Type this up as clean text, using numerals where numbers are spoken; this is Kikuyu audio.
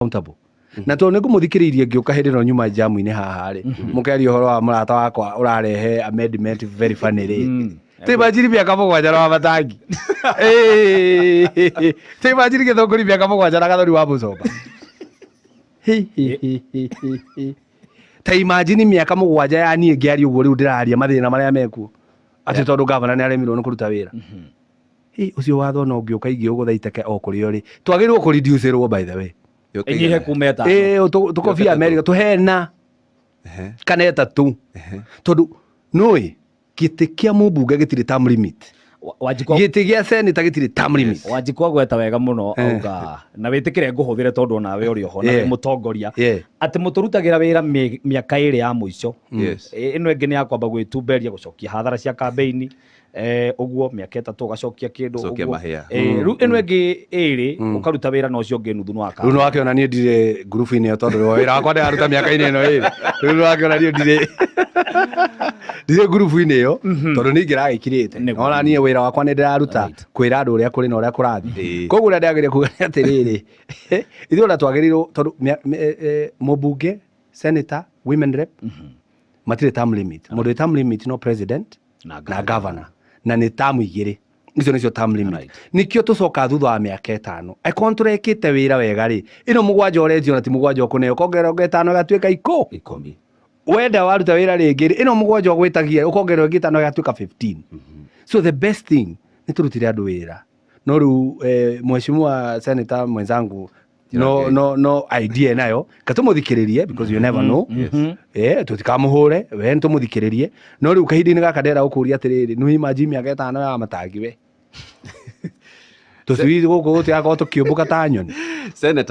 Accountable na tondũ nĩ ngũmũthikĩrĩirie ngĩũka hĩndĩ ĩno nyuma jamu-inĩ haha rĩ, mũkeria ũhoro wa mũrata wakwa ũrarehe amendment very funny rĩ. Tĩmanjiri mĩaka 7 na wa matangi, tĩmanjiri gĩthũngũri mĩaka 7 na gathori wa mũcomba. Hi, hi, hi, hi, hi, hi. Ta imagine mĩaka 7 ya niĩ ngĩaria ũguo rĩu ndĩraria mathĩna marĩa mekuo atĩ tondũ gavana nĩ aremirwo nĩ kũruta wĩra. Hi, ũcio watho no ũngĩũka ingĩũgũtha iteke o kũrĩa ũrĩ. Twagĩrĩirwo kũreducerwo, by the way. Ĩnyihe kuma 5. Ĩĩ, tũkobia America tũhena kana 3, tondũ nũĩ gĩtĩ kĩa mũmbunge gĩtirĩ term limit. Wanjikwa. Gĩtĩ gĩa senator gĩtirĩ term limit. Wanjikwa gweta wega mũno auga na wĩtĩkĩre ngũhũthĩre tondũ onawe ũrĩ oho na wĩ mũtongoria atĩ mũtũrutagĩra wĩra mĩaka 2 ya mũico. Ĩno ĩngĩ nĩ ya kwamba gwĩtumberia gũcokia hathara cia kambeini, ũguo mĩaka 3 ũgacokia kĩndũ. Gũcokia ũguo. Mahĩa. Rĩu ĩno ĩngĩ 2 ũkaruta wĩra na ũcio ũngĩ nuthu nĩ wa Rĩu nĩwakĩona niĩ ndirĩ ngurubu-inĩ ĩyo tondũ wĩra wakwa ndĩraruta mĩaka-inĩ ĩno 2. Rĩu nĩwakĩona niĩ ndirĩ ngurubu-inĩ ĩyo tondũ nĩ ingĩragĩkirĩte. Ona niĩ wĩra wakwa nĩ ndĩraruta kwĩra andũ ũrĩa kũrĩ na ũrĩa kũrathiĩ. Koguo ũrĩa ndĩragĩria kuga nĩ atĩrĩrĩ, ithuĩ ona twagĩrĩirwo tondũ mũmbunge, senator, women rep matirĩ term limit. Mũndũ wĩ term limit no president na na governor, na nĩ term 2. Icio nĩcio term limit. Nikĩo tũcoka thutha wa mĩaka 5 angĩkorwo nĩtũrekĩte wĩra wega rĩ, ĩno 7 ũretio na ti 7 ũkũneo, ũkongerera ũngĩ 5 ĩgatuĩka 10. Wenda waruta wĩra rĩngĩ rĩ, ĩno 7 ũgwĩtagia ũkongerera ĩngĩ 5 ĩgatuĩka 15. So the best thing nĩ tũrutire andũ wĩra. No rĩu mheshimiwa senator mwenzangu no no idea nayo katũmũthikĩrĩrie, because you never know. Tũtikamũhũre we, nĩtũmũthikĩrĩrie. No rĩu kahinda-inĩ gaka ndĩrenda gũkũria atĩrĩrĩ, nĩ imagine mĩaka 5 ya matangi we tũcui gũkũ gũtigakorwo tũkĩũmbũka ta nyoni. Senator.